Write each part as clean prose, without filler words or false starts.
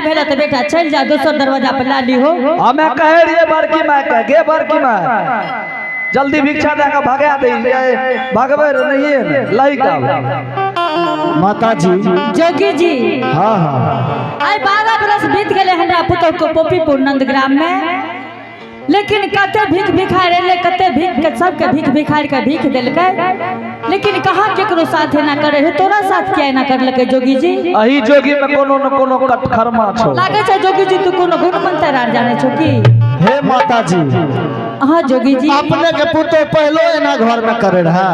नहीं भेल तो बेटा चल जा दोसर दरवाजा पर ला ली हो। हमें कहे रहिए बड़की माय के, गे बड़की माय जल्दी भिक्षा दे के भगा दे, भगवे नहीं है लइका। माता जी। जोगी जी। हाँ हाँ। आइ 12 बरस बीत गेले हमरा पुतोह के पोपीपुर नंदग्राम में, लेकिन कते भीख भिखार एले, कते भीख के सबके भीख भिखार के भीख देलकै, लेकिन कहाँ केकरो साथ एना करे है, तोरा साथ किया एना करलकै जोगी जी? अही जोगी में कोनो न कोनो कटखरमा छौ। लागे छै जोगी जी तू कोनो गुण मंत्र आर जाने छौ की? हे माता जी। हाँ जोगी जी। अपने के पुतोह पहलो एना घर में करे रहा।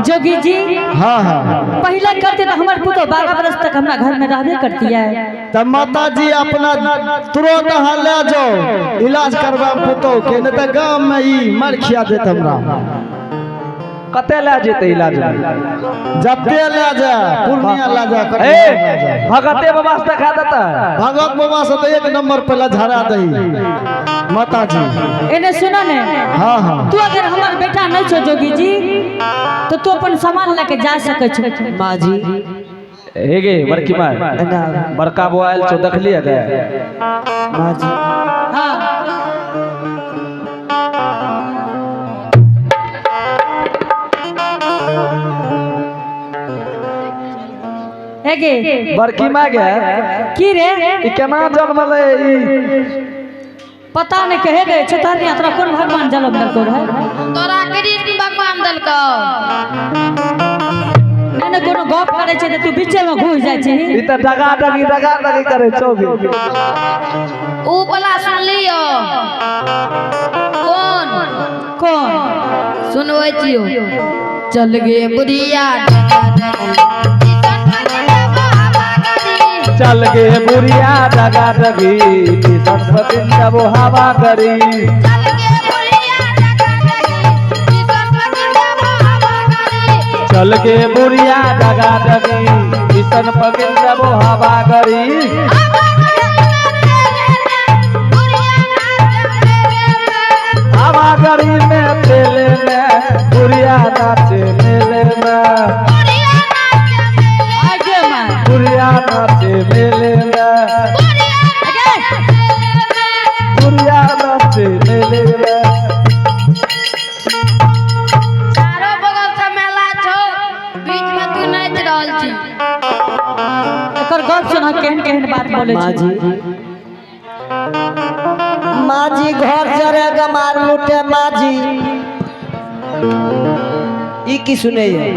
जोगी जी। हाँ हाँ। पहले करते तो हमार पुतोह 12 बरस तक हमरा घर में रहबे करती है। तब माता जी अपना तुरंत अहाँ ले जाओ इलाज करवा पुतोह के, नहीं तो गांव में ई मार खिया देत हमरा। कते ले जेते इलाज? जते ले जा, पूर्णिया ले जा, कटिहार ले जा। ए भगते बाबा से देखा देता है। भगत बाबा से तो एक नंबर पहले झड़ा दही माता जी। एने सुनो ने। हाँ हाँ। तू अगर हमार बेटा नहीं छो जोगी जी तो तू अपन सामान लेके जा सके छो। माँ जी। हे गे बड़की माय, बड़का बौआ आयल छौ देखलियै गे? माँ जी। हाँ। हे गे बड़की माय गे की रे? ई केना जन्मलै ई? पता नहीं कहे गए छतर यात्रा कौन भगवान जन्म देलको रहे? तोरा कृष्ण भगवान देलको। नहीं नहीं कोनो गप करे छै त तू बीचे में घुस जाइ छी। ई त डगा डगी डगा डगी करे छौ गे। ऊ वाला सुनलियो? कौन? कौन? सुनबै छियो। चल गे बुढ़िया चल गे बुढ़िया डगा डगी किसन पतिन वो हवा करी। चल गे बुढ़िया डगा डगी किसन पतिन वो हवा करी। हवा करी में तेले में बुढ़िया नाचे मेले में। आगे मां। बुढ़िया नाचे मेले में। बुढ़िया नाचे मेले में। चारो बगल से मेला छौ, बीच में तू नाचि रहल छी। एकर गप सुना केहन केहन बात बोले माँ छै। जी। माँ जी घर चढ़े गमार लूटे माँ जी। ई की सुनै है?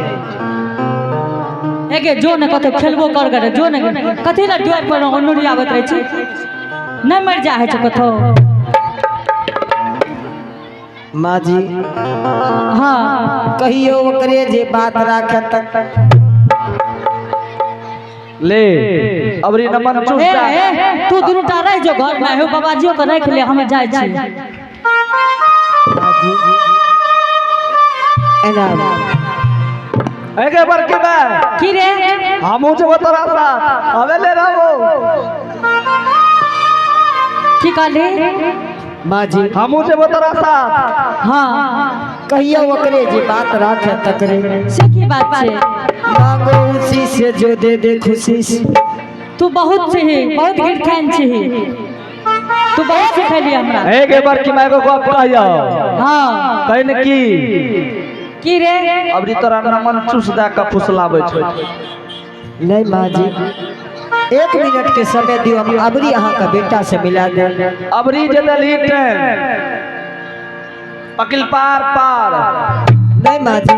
एगे जो ने कतौ खेलबो कर करे जो ने कथी ला दुआर पर अनुरी आबत रहे छी, नहीं मर जा है कथो। माँ जी। हाँ। कहियो ओकरे जे बात राखे तक। ले अबरी नमन चूस ए, जा। ए, तू दुनू टा रह जो घर में, हो बाबाजियो के रख ले, हम जाइ छी। माँ जी एना। एगे बड़की माय। की रे? हमहूँ जेबो तोरा साथ, हमे ले रहबो। की कहली? माँ जी। हमहूँ जेबो तोरा साथ। हाँ। कहियो ओकरे जे बात राखे तकरे। से की बात छै? मांगो उसी से जो दे दे खुशी से। तू बहुत छही, बहुत गिरखान छही, तू बहुत सिखेली हमरा। एगे बड़की माय को गप कहियो। हाँ। कहि ने की? की रे? अबरी तोरा नमन चूस दे के फुसलाबै छौ। नहीं माँ जी, 1 मिनट के समय दियो, हम अबरी अहाँ का बेटा से मिला दे। अबरी जे देलही ट्रेन पकिल पार पार। नहीं माँ जी।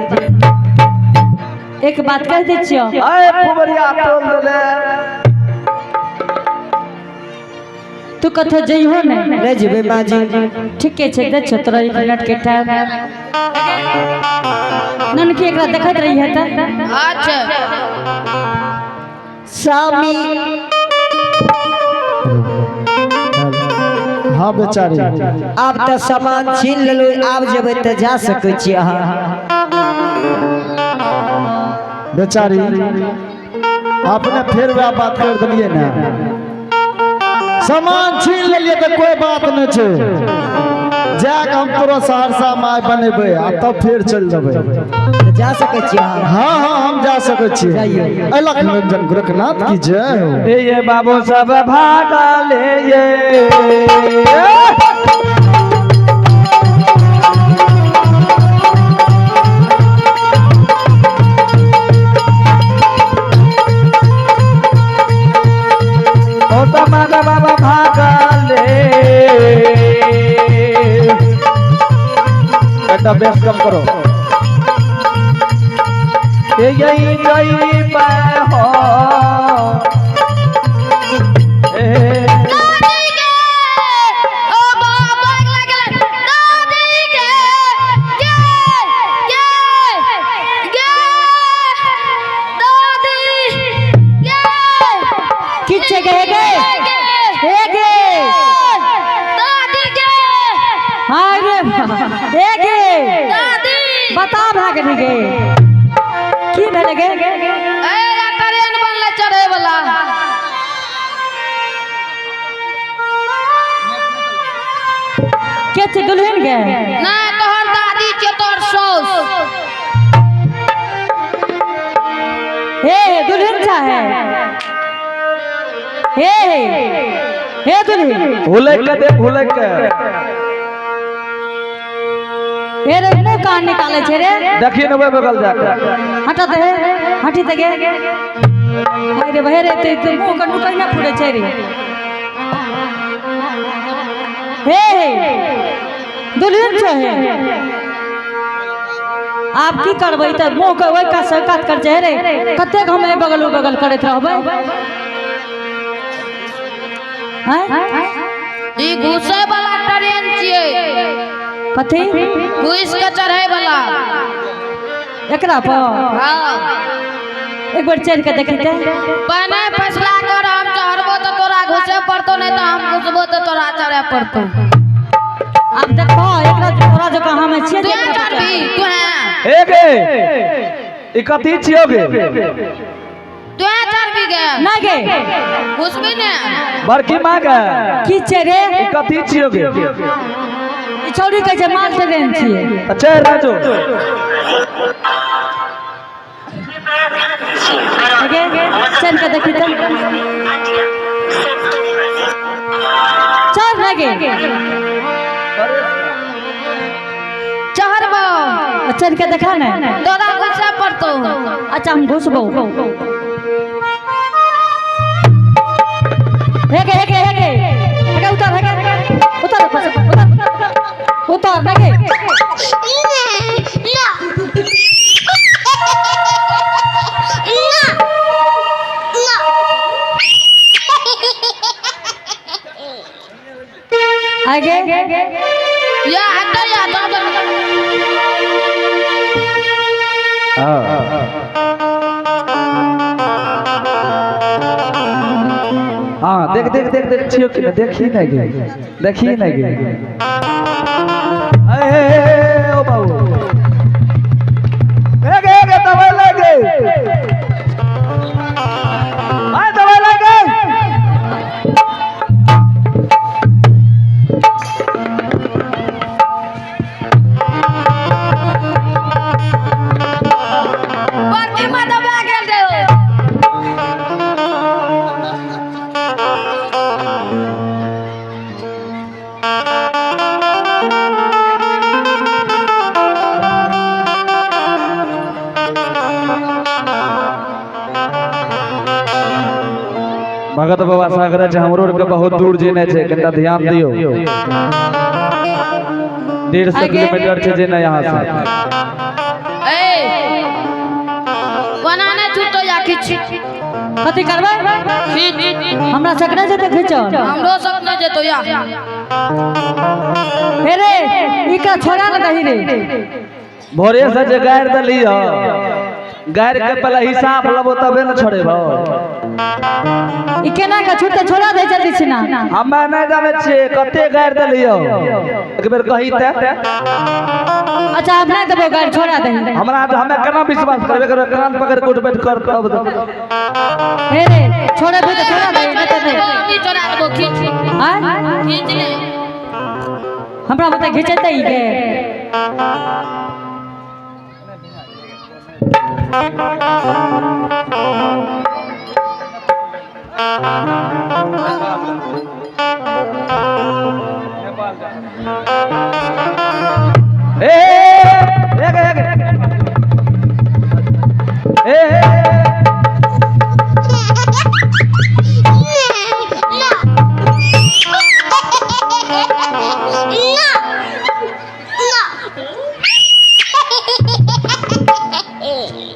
एक बात कह दै छियो। अरे पुबरिया तोल देले। तू कथो जइहो ने? नहीं जेबै माँ जी। ठीके छै, दै छियो तोरा 1 मिनट के टाइम। ननकी एकरा देखैत रही है त। अच्छा। स्वामी। हाँ बेचारी। आब तऽ सामान छीन लेलहुँ, आब जेबै तऽ जा सकै छी अहाँ। बेचारी अपने फिर वह बात कर दिलिए ना, सामान छीन लेलिए तो कोई बात नहीं छे। जाके हम तोरा सहरसा माय बनेबै आ तब फेर चलि जेबै। तऽ जा सकै छी अहाँ? हाँ हाँ, हम जा सकै छियै। जाइए। अलख निरंजन गोरखनाथ की जय हो। ये बाबू सब भागा ले ये। ओ समाज बाबा भागा ले। बेटा, बेस कम करो। ये यही जई मैं हो ए। दादी गे, ओ बाबा लागल दादी गे, गे गे गे, दादी गे। की छै गे? गे हे गे। दादी गे। हाय रे, हे गे। दादी। बता, भए गेली गे? की भेलै गे? ए, ट्रेन बनले चढ़े वाला। के छै दुल्हन गे? नहीं, तोहर दादी छै, तोहर सौस। हे हे, दुल्हन चाहे? हे हे हे, दुल्हन। हुलक के देख, हुलक के। हे रे, मुँह कान निकाले छै रे? देखिए ने ओहि बगल जाके। हटा दे, हटी दे गे। अरे बहे रे, ते ते मुँह के नुकै ना फुटे छै रे। हे हे, दुल्हन छै हे। आब की करबै तऽ मुँह के ओहि कात से कात कर छै रे। कतेक हम एहि बगल ओ बगल करैत रहबै हैं? ई घुसे वाला ट्रेन छियै। कथी? घुस के चढ़े वाला। एकरा पर? हाँ। एक बार चढ़ के देखी ते। पहिने फैसला कर, हम चढ़बो तऽ तोरा घुसे पड़तो, नहीं तऽ हम घुसबो तऽ तोरा चढ़े पड़तो। आब देखो, एकरा तोरा जकाँ हम छियै तू जे एकरा पर चढ़बी तू? ए गे, ई कथी छियो गे? तू चढ़बी गे? ना गे। घुसबी ने? बड़की माँ गे। की छै रे? ई कथी छियो गे? ई छौड़ी कहै छै माल ट्रेन छियै। अच्छा राजू। गे, चढ़ के देखी तऽ। चढ़ ना गे। चढ़बो। चढ़ के देखा ने। तोरा घुसे पड़तो। अच्छा, हम घुसबो। हे गे, हे गे, हे गे, हे गे, उतर, हे गे, उतर, उतर, उतर, उतर ना गे। No. No. No. आगे। या हटा या दो। हाँ हाँ, देख देख देख देख, छियो कि ना? देखी नहीं गे, देखी नहीं गे। ए ए, ए, ओ बाबू, ए गे, ए गे, दवाई लगे आय, दवाई लगे। बड़की माँ दबा गेल रे। भगत बाबा सागर छै, हमरो आरके बहुत दूर जेनाइ छै, कनिटा ध्यान दियौ। 150 आगे। किलोमीटर छै जेनाइ यहाँ से। ए, कोना नहि छूटो या किछ। कथी करबै? खींच। हमरा सकने जेतै खींचल? हमरो सब नहि जेतो या। हे रे, ई का छोड़ा ने दही रे। भोरे से जे गारि देली ह, गारि के पहले हिसाब लेबो तबे ने छोड़ेबो। ई केना के छूटते? छोड़ा दे जल्दी छिना। हमे नहि जानै छियै कते गारि देली हो, एक बेर कही ते। अच्छा, हम नहीं देबो गाड़ी, छोड़ा दही। हमरा हमे केना विश्वास करबे? करबे कान पकड़ के उठ बैठ कर तब। हे रे, छोड़े भी तो छोड़ा दही, नहीं तो नहीं। छोड़ा देबो, खींच। आय? खींच ले। हमरा बता घिचेतै ई गे। ए ए ए ए ए।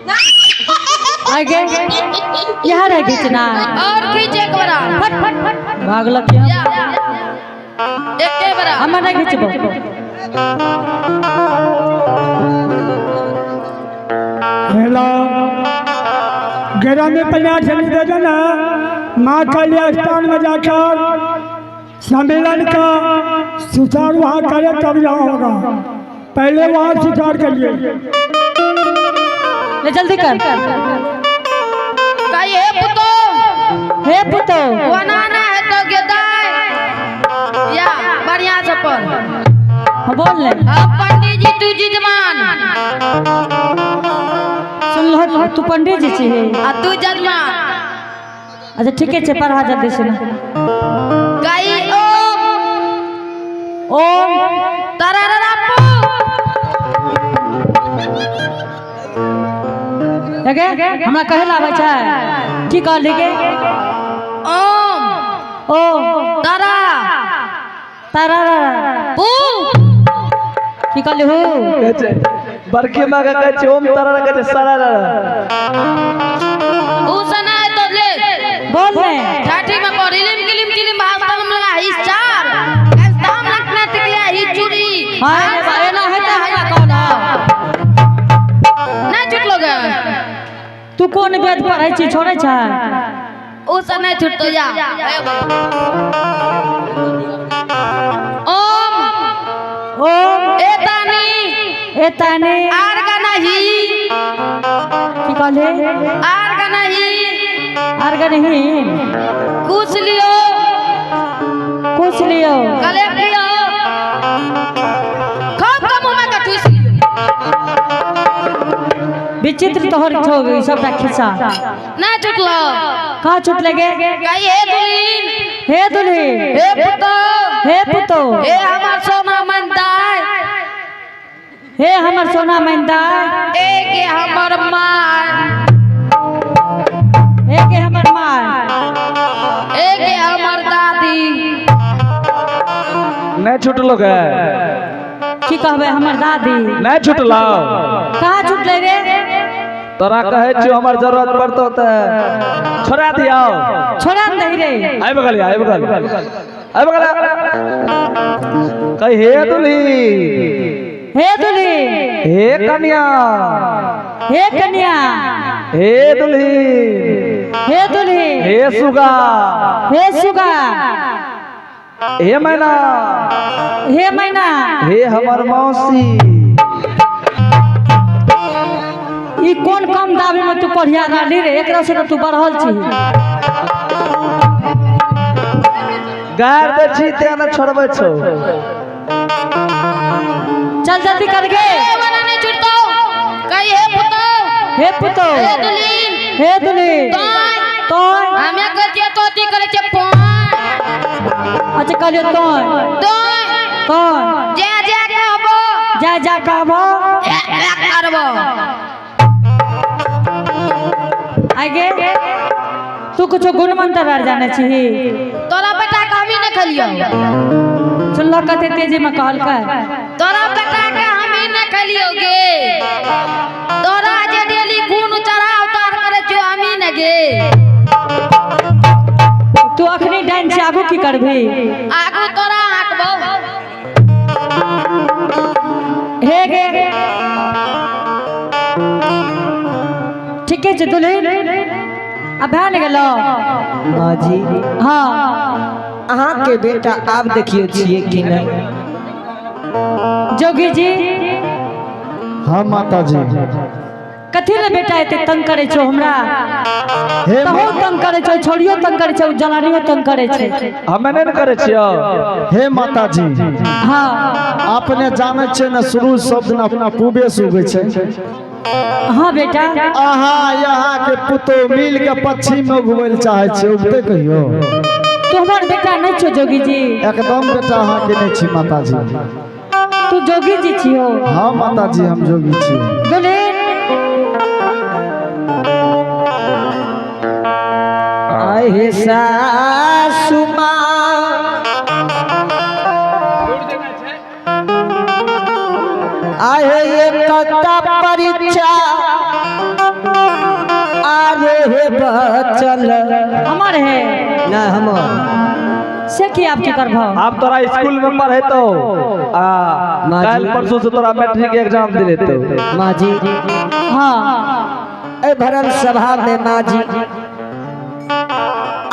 ना ना आगे यहाँ रह घिचना। और खींच एक बरा। फट फट फट भागलक यहाँ। या एके बरा। हमरा नहीं घिचबो। हेलो, ग्रामीण पंचायत से निवेदन है, माँ काली स्थान में जाकर सम्मेलन का सुचार वहाँ करें तब यहाँ होगा, पहले वहाँ सुचार करिए। ले जल्दी कर। कही हे पुतो। हे पुतो। बनाना है तो गेदाय या बढ़िया से पढ़। हाँ, बोल ले। अब पंडित जी तू जिजमान। सुन लो, तू पंडित जी छी। आ तू जजमान। अच्छा ठीके छै, पढ़ा जल्दी से। कही ओम। ओम। तरारापू। लगे हमरा कहे ला आबै छै की कहली गे? ओम। ओम। तारा। तारा। पू। की कहली हूँ? कहै छै बड़की माँ के कहै छै ओम तारा, कहै छै सारा। ऊ सना है तो ले। बोल ले। ठाठी में पढ़ इलिम किलिम चिलिम भाषण में लगा ही चार स्थान रखना टिकलिया ही चूड़ी। हाँ एना हेतै हमरा कहना। नहीं छुटलो गे। तू कोन वेद पढ़ै छी छोड़ै छै? ऊ से नहीं छुटतो या। ओम। ओम। एतानी। एतानी। आर का नहीं। की कहली? आर का नहीं। आर का नहीं। कुछ लियो। कुछ लियो। गले लियो खूब कम में का ठूस लियो। विचित्र तोहर छौ ई सबटा खिस्सा। नहीं छुटलो। कहाँ छूट लगे? कही हे दुल्हीन। हे दुल्हीन। हे पुतो। हे पुतो। हे हमार सोना मनदाय। हे हमर सोना मैंदा। ए के हमर माय। हे के हमर माय। ए के हमर दादी। नहीं छुटलो गे। की कहबै हमर दादी? नहीं छुटलो। कहाँ छुटलै रे? तोरा कहै छियौ हमर जरूरत पड़तो तऽ छोड़ा दियौ। छोड़ा ने दही रे। आबि गेल, आबि गेल, आबि गेल। कही हे दुल्ही। हे दुल्ही। हे कन्या। हे कन्या। हे दुल्ही। हे दुल्ही। हे सुगा। हे सुगा। हे मैना। हे मैना। हे हमर मौसी। ई कोन कम दाबी में तू पढ़िया रहली रे? एकरा से तो तू बढ़ल छी। गार दै छी तें ने छोड़बै छौ। चल जल्दी कर गे। ए बना नहीं छुटतो। कही हे पुतो। हे पुतो। हे दुल्हीन। हे दुल्हीन। तोय। तोय। हमे कहै छियै तोती करै छियै पोय। अच्छा कहलियो तोय। तोय। तोय। जे जे कहबो। जा जा कहबो। ए ए करबो। आगे तू कुछो गुण मंत्र आर जाने छी? तोरा बेटा के हमी नहीं खेलियो। सुनलो कते तेजी में कहलकै। तोरा बेटा के हमी नहीं खेलियो गे। तोरा जे डेली गुण चढ़ा उतार करे छियो हमी न गे। तू अखनी डाइन छै, आगू की करबी? आगू तोरा हाँकबो। हे गे ठीके छै दुल्हीन, आ भए ने गेलो। माँ जी। हाँ। अहाँके बेटा आब देखियो छियै कि नहीं। जोगी जी। हाँ माता जी। कथी ले बेटा एते तंग करे छौ हमरा? हे तहो तंग करे छौ, छोड़ियो तंग करे छौ, जलानियो तंग करे छै। हमे नहि ने करै छियौ। हे माताजी। हाँ। अपने जानै छियै ने शुरू सब दिन अपना पूबे से उगै छै। हाँ बेटा। अहाँ यहाँ के पुतोह मिल के पश्चिम में उगबै लए चाहै छियै, उगतै कहियो? तोहर बेटा नहीं छो जोगी जी? एकदम बेटा अहाँ के नहीं छी माताजी। तू जोगी जी छियो? हाँ माताजी, हम जोगी छी। दुल्हन। आहे सासु माँ, आहे एकता परीक्षा आरे हे बचल। हमार है? ना, हमर। से की आपकी करभो? आब तोरा स्कूल में पढ़ेतो आ माँ जी। काल्हि परसों से तोरा मैट्रिक एग्जाम दिलेतो। माँ जी। हाँ। ए भरल सभा में माँ जी,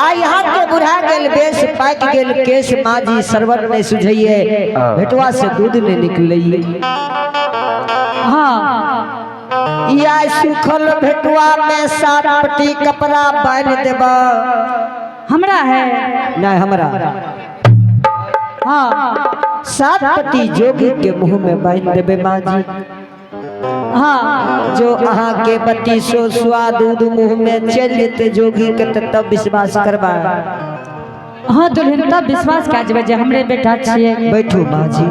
आ यहाँ के बुढ़ा गेल बेस, पाकि गेल केस माँ जी, सरवर नहीं सुझैये, भेटवा से दूध नहीं निकलैये। हाँ। या सुखल भेटुआ में सात पट्टी कपड़ा बांध देबा। हमरा है? नहीं, हमरा। हाँ। सात पट्टी जोगी के मुंह में बांध देबे माँ जी। हाँ। जो अहाँ के बत्ती सो स्वाद दूध मुंह में चल जेते जोगी के त तब विश्वास करबा। हाँ दुल्हन, तब विश्वास कए जेबै जे हमरे बेटा छियै। बैठू माँ जी।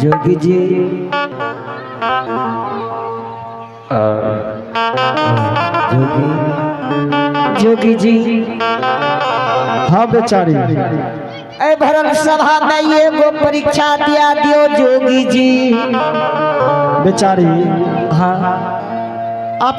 जोगी जी, जोगी, जोगी जी। हाँ बेचारी। ए भरल सभा में एगो परीक्षा दिया दियो जोगी जी। बेचारी। हाँ। आप